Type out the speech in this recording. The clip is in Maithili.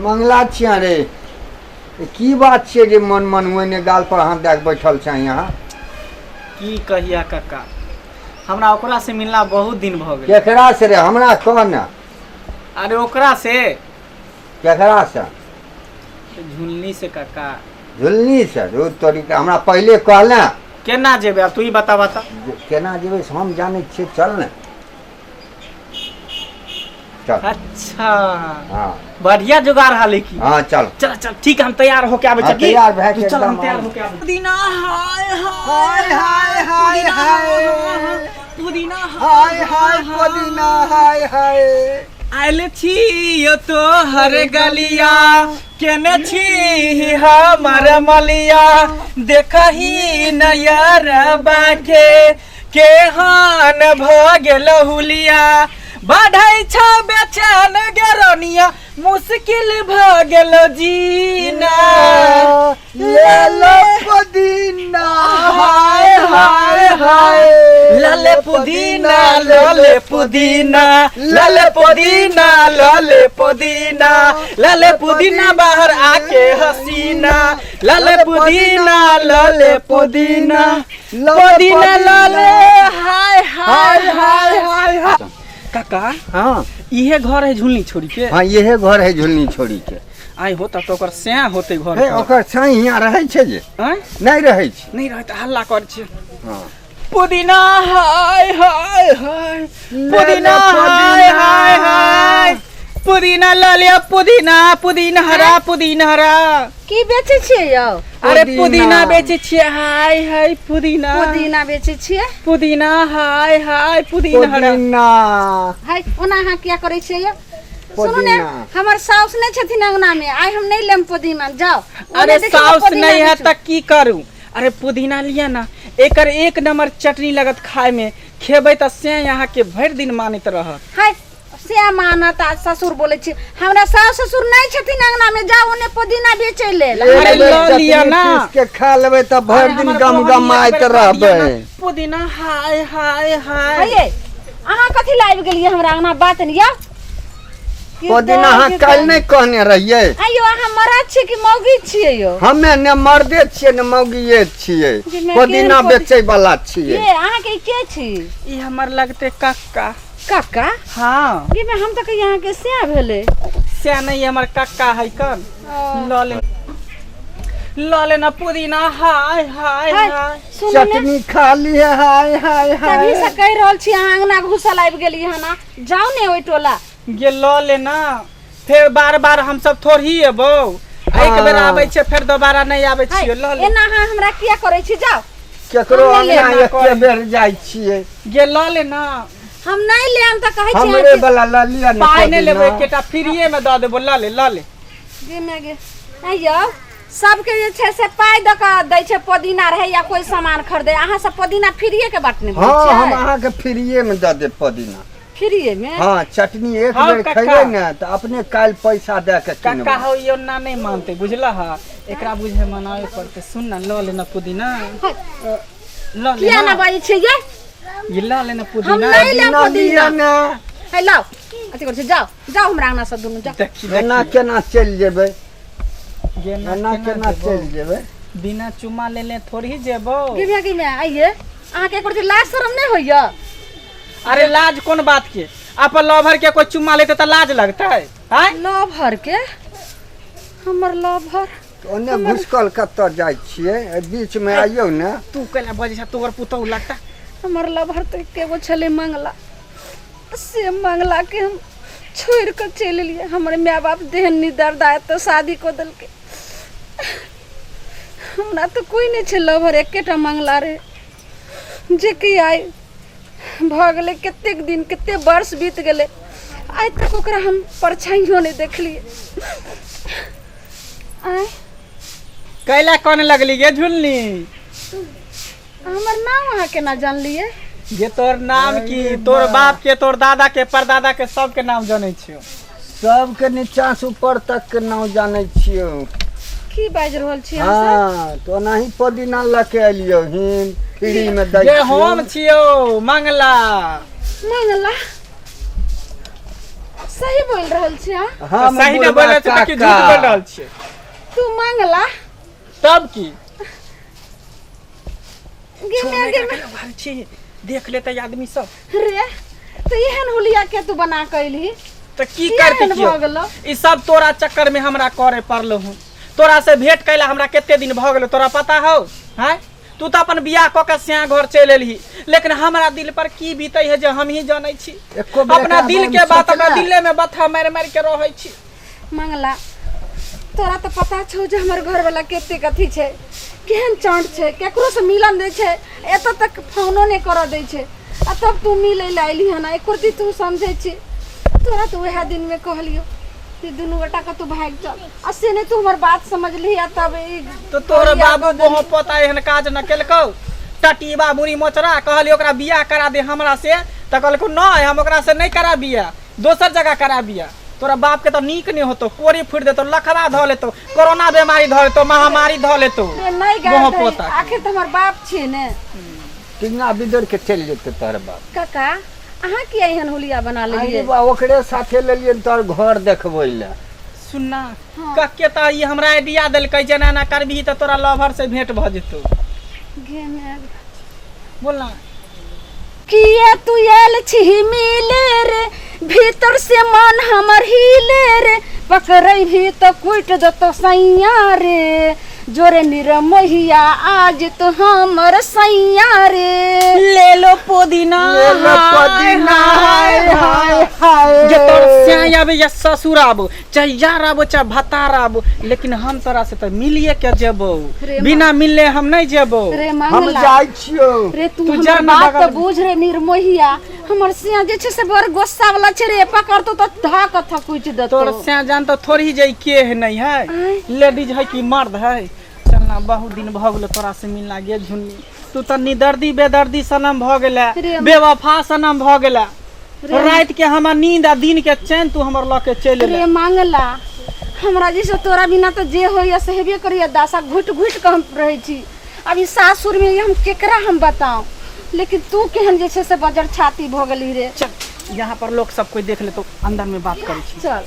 मंगला छिया रे, ई की बात छियै जे मन मन ओने गाल पर हाथ दए कऽ बैठल छै यहाँ? की कहिया काका, हमरा ओकरा से मिलना बहुत दिन भऽ गेल। केकरा से रे? हमरा कह ने। अरे ओकरा से। केकरा से? झुलनी से काका। झुलनी से? रो तोरी के, हमरा पहिले कहले। केना जेबै आब तू ही बता बता। जे केना जेबै से हम जानै छियै, चल ने चल। अच्छा। हाँ। बढ़िया जुगाड़ हाले की। हाँ चल। चल चल ठीक है, हम तैयार होके आबै हाँ, छी। तैयार भए के तू चल, हम एकदम तैयार आउ। होके आबै। पुदीना हाय हाय हाय हाय हाय। पुदीना हाय हाय पुदीना हाय हाय। आयल छी यो तोहर गलिया, केने छी हमर मलिया, देखही नयर बाके केहन भ गेल हुलिया, बढ़ै छ बेचैन गेरनिया, मुश्किल भ गेल जीना। ले लो पुदीना हाय हाय हाय। लले पुदीना लले पुदीना लले पुदीना लले पुदीना लले पुदीना, बाहर आके हसीना, लले पुदीना लले पुदीना पुदीना लले हाय हाय हाय हाय हाय। काका। हाँ। इहे घर है झुलनी छोड़ी के? हाँ, इहे घर है झुलनी छोड़ी के। आइ हो तब तऽ ओकर सैं होतै घर हे पर। ओकर छाई हियाँ रहै छै जे। आँय? नहि रहै छै। नहि रहै तऽ हल्ला कर छै। हाँ। पुदीना हाय हाय हाय, पुदीना हाय हाय हाय, पुदीना लऽ लिअ पुदीना, पुदीना हरा, पुदीना हरा। की बेचै छियै यौ? अरे पुदीना। पुदीना बेचै छियै, हाय हाय पुदीना। पुदीना बेचै छियै? पुदीना हाय हाय, पुदीना हरा। पुदीना। हाय, ओना अहाँ किया करै छियै यौ? सुनू ने। पुदीना। हमर साउस नहि छथिन अंगना मे, आइ हम नहि लेम पुदीना, जाउ ओने। अरे देखियौ साउस पुदीना नहीं है बेचू। तऽ की करू? अरे पुदीना लिअ ना, एकर एक नंबर चटनी लगत खाय में, खेबै तऽ से यहाँ के भरि दिन मानैत रहत। हाय, से मानत आ ससुर बोलै छी, हमरा सास ससुर नहि छथिन अंगना मे, जाउ ओने पुदीना बेचै लेल। एक अरे बेर लऽ लिअ चटनी ना। पीस के खा लेबै तऽ भरि अरे दिन हमर गम बहन गमाइत एक बेर खा लिअ रहबै। ना। पुदीना हाय हाय हाय। हे, अहाँ कथी लए आबि गेलियै हमरा अंगना? बात नहि यौ। पुदीना अहाँ काल्हि नहि कहने रहियै? आइयो अहाँ मरद छियै कि मौगी छियै यौ? हमे ने मर्दे छियै ने मौगिए छियै। जे मैं पुदीना केहन पुदी- बेचै वाला छियै। ये अहाँके ई के छी? ई हमर लगते कक्का। काका? हाँ। गे मैं, हम तऽ कहियै अहाँके सएह भेलै। से नहीं, हमर कक्का है कन। लऽ ले, लऽ लेना पुदीना हाय हाय हाय, हाय। सुनू ने। चटनी खा लिए हाय हाय हाय। तभी से कहि रहल छी, अहाँ अंगना घुसल आबि गेलियै हन, जाउ ने ओहि टोला। गे लऽ लेना, फेर बार बार हम सब थोड़ी एबौ। एक बेर आबै छै फेर दोबारा नहि आबै हाय, छियै, लऽ ले। एना अहाँ हमरा किया करै छी? जाउ। केकरो हम नहि अंगना लेब। एके बेर जाइ छियै। गे लऽ लेना। हम नहि लेब तऽ कहै छी हमरे अहाँके। वाला लऽ लिअ ने। पाइ नहि लेबो, पुदीना। एकेटा फ्रीए मे दऽ देबो, लऽ ले लऽ ले। गे माय गे, आँय यौ, सबके जे छै से पाइ दऽ कऽ दै छै पुदीना रहै या कोइ सामान खरीदै, अहाँ सब पुदीना फ्रीए के बांटने हँ, छियै? हम अहाँके फ्रीए मे दऽ देब पुदीना। फ्रीए मे? हाँ, चटनी एक हँ, बेर कक्का। खैबै ने तऽ अपने काल्हि पैसा दए के कक्का। किनबै। हौ, यो ना नहि मानते, बुझला हा? एकरा बुझे मनावे पड़ते। सुन ना, लऽ लेना पुदीना, लऽ किया लेना। ना बाजै छियै ये? ये लऽ लेना हम पुदीना। नहि लेब। पुदीना लिअ पुदीना ने। हे लाउ, अथी करै छी, जाउ जाउ हमरा अंगना से दुनू जाउ। देखी एना देखी। केना चलि जेबै? गे ना। एना केना जेबौ? चलि जेबै? बिना चुम्मा लेले थोड़ी ही जेबौ। गिमे गिमे आइये, अहाँके एको रत्ती लाज शरम नहि होइया? अरे लाज कोन बात के? अपन लवर के कोई चुम्मा लेते तऽ लाज लगतै? आँय? लवर के? हमर लवर? ओने घुसकल कतऽ जाइ छियै? एहि बीचमे आइयौ ने। तू केना बजै छ? तोहर पुतहु लगता। हमर लवर तऽ एकेगो छलै मंगला, से मंगला के हम छोड़ि कऽ चलि एलियै। हमर माय बाप देहन निदर्द आयत तऽ शादी कऽ देलकै। हमरा तऽ कोइ नहि छै लवर, एकेटा मंगला रहै, जेकि आइ भऽ गेलै कतेक दिन, कतेक वर्ष बीत गेलै, आइ तक ओकरा हम परछाइयो नहि देखलियै। आँय? कैला कोन लगली गे झुलनी? हमर नाम अहाँ केना जानलियै? गे तोर नाम की, तोर बाप के, तोर दादा के, परदादा के, सबके नाम जनै छियौ। सबके नीचा से ऊपर तक के नाम जानै छियौ। की बाजि रहल छी अहाँ सब? हाँ, तऽ ओनाही पुदीना लऽ के एलियौ हिन, फ्री मे दै गे छियौ। हम छियौ मंगला। मंगला? सही बोल रहल छी अहाँ हम सही ने बुढ़बा बोल रहल छियै तऽ की झूठ काका। बोल रहल छियै तू मांगला तब की गे मैं गे मैं रहल छी देख लेतै आदमी सब रे तऽ एहन हुलिया के तू बना के अयलही तऽ की किया करतै एहन कियो भऽ गेलौ? ई सब तोरा चक्कर में हमरा करे पड़लो हूँ तोरा से भेंट कैला हमरा कते दिन भऽ गेलो तोरा पता हौ हैं तू तऽ अपन बियाह कऽ के श्याँ घर चलि एलही लेकिन हमरा दिल पर की बीतै है जे हम ही जानै छी एको बेर अपना एकरा दिल बारेमे के बात अपना सोचले? दिले में बत्था मारि मारि के रहै छी मंगला तोरा तऽ पता छौ जे हमर घरवाला कतेक अथी छै केहन चाँट छै केकरो से मिलन दै छै एतऽ तक फोनो नहि करऽ दै छै आ तब तू मिलै लए अयली हन एको रत्ती तू समझै छी तोरा तऽ उएह दिनमे कहलियौ कि दुनू गोटा कतहु भागि चल आ से नहि तू हमर बात समझलिही आ तब ई तो तोहर बाबू बोहो पोता एहन काज न केलकौ टटीबा मुड़ी मोचरा कहली ओकरा बियाह करा दे हमरा से तऽ कहलकौ नहि हम ओकरा से नहि करा बियाह दोसर जगह करा बियाह तोरा बाप के तऽ नीक नहि होतो कोरी फुटि देतौ लखवा धऽ लेतौ कोरोना बीमारी धऽ लेतौ महामारी धऽ लेतौ रे नहि बोहो गाय पोता आखिर तऽ हमर बाप छियै ने टिंगा बिदर के चलि जेतै तोहर बाप काका अहाँ किया एहन हुलिया बना अरे लेलियै बा ओकरे साथे लेलियै तोहर घर देखबै लए सुनना कक्के तऽ ई हमरा आइडिया देलकै जेना एना करबिही तऽ तोरा लवर से भेंट भऽ जेतौ गे माय। बोल ना किया तू आयल छी मिले रे भीतर से मन हमर हिले रे पकड़ै भी तो कुट देतो सैया रे जोरे निरमोहिया आज तो हमर सैया रे ले लो पुदीना ले लो पुदीना, हाय, हाय, हाय। जे तोर स्याय आबे या ससुर आबो चाहे यार आबो चाहे भतार आबो लेकिन हम तोरा से तो मिलिए के जेबो रे मा- बिना मिलले हम नहीं जेबो रे हम मांगला जाइ छियौ रे तू तू हमर जा ना बात बगल तऽ में। बुझ रे निर्मोहिया हमर सिया जे छै से बड़ गुस्सा वाला छै रे पकड़तो तऽ धा कऽ थकुचि देतो तोर स्या जान तो थोड़ी ही जाई के है नहीं है आँय। लेडीज है कि मर्द है चलना बहुत दिन भऽ गेलो तोरा से मिलना गे झुन्नी तू तऽ निदर्दी बेदर्दी सनम भऽ गेला रे मा- बेवफा सनम भऽ गेला राति के हमर नींद आ दिन के चैन तू हमर लऽ के चलि रे एला मांगला हमरा जैसे तोरा बिना तऽ जे होइया से हेबे करैया दासा घुटि घुटि कऽ हम रहै छी अब ई सासुरमे हम केकरा हम बताऊं लेकिन तू केहन जे छै से बजर छाती भऽ गेली रे चल यहाँ पर लोग सब कोई देख ले तो अंदर में बात करै छी चल